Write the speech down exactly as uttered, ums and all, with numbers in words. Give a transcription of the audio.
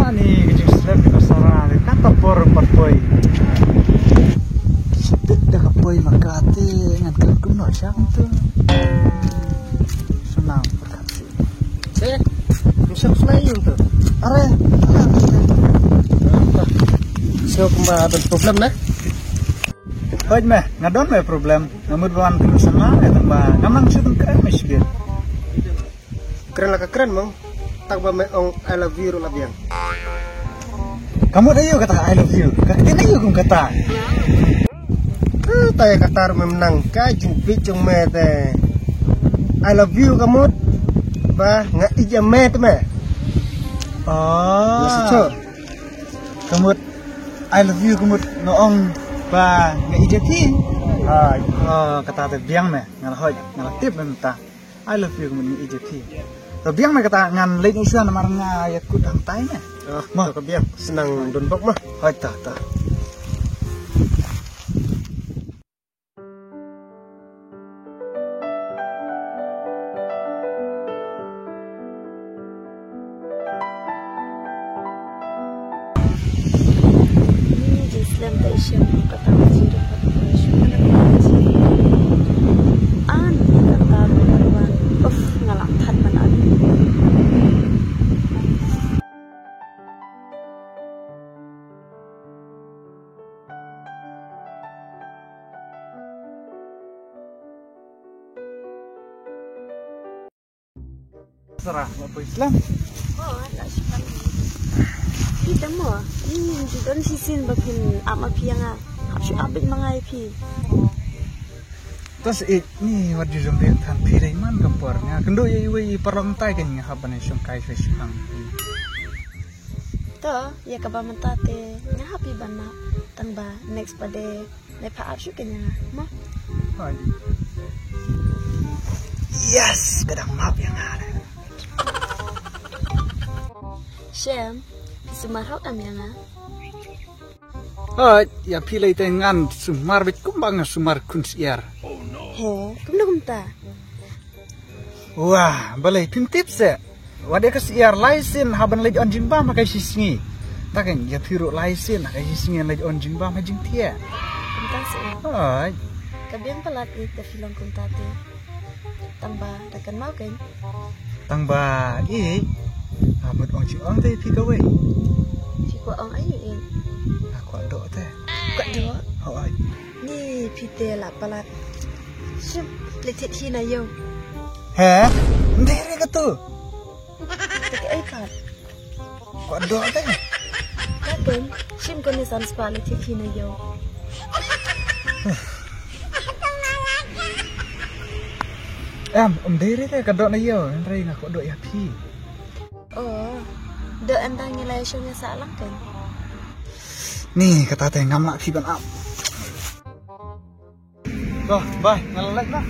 Ani ka jingslem ka sara ni ka ta por pat poi. Sipit da ka poi ma ka te ngan kren kumno shang tu. Senang. Eh, misok slai yung tu. Are. Sio kumba ada problem na. Hoi me, nga don me problem. Nga mut ban tu sana ya tamba. Nga mang shu tengkren me sikit. Kren la ka kren mong. Tak ba me ong I love you la biang. Ka mut ayo kata I love you. Ka ktien ayo kum kata. Ka ta ya kata ruh me menang ka jingpit jong me te. I love you ka mut ba nga ija me te me. Oh. Ka mut I love you ka mut nga ong ba nga ija phi. Hai. Oh, kata te biang me. Nga la hoi, nga la tip me ta. I love you ka mut nga ija phi. To biang me kata ngan leit ïa shuwa namar nga ïa kut hangtai me. Oh, mo ka biang senang don bok mo. Hoi ta ta. Ni jislem ta isem kata jiru. An kata ruan. Uf, ngalak that man an. Sara, la poi slem. Oh, la slem. Kita mo. Ni ju don shisien ba phin ap ma phi ïa nga. Ap shu ap bit ma nga ïa phi. Tas ik ni wat ju jom ri than phi dei man ka por nga. Kynduh ïa iwei i paralok mynta kan nga hap ban ïa shong kai shong kai. To, ïa kaba mynta te nga hap ïa ban map tang ba next pa de ne pha ap shu kynja nga mo. Hoi. Yes, ka dang map ïa nga. Shem, sumar hok am ïa nga. Hoi, ïa phi lei te ngan sumar bit kumba nga sumar khun syiar. He, kumno kumta? Wah, balei phim tip se. Wat ïa ka syiar lai sien ha ban leit on jingbam ha ka shisngi. Ta kan ïa phi ruh lai sien ha ka shisngi leit on jingbam ha jingthiah. Kumta se. Hoi. Ka biang palat ïa ka phi long kumta te. Tang ba da kan mau kan. Tang ba i. Ha mut ong chi ong te phi kawei. Phi kwah ong aïu i. Ha kwah doh te. Kwah doh. Hoi. Ni phi te la palat. Shim, le thit hi na ïew. He? Ndei re ka tu. Te ka ai pat. Kwah doh te. Ka ken, shim ko ni san spah le thit hi na ïew. Em, um dei re te ka doh na ïew, hynrei nga kwah doh ïa phi. Oh, doh em dang ngi lai shong ïa sa lang ken. Ni kata te ngam lah phi ban ap. Bah, bah, nga la leit bah.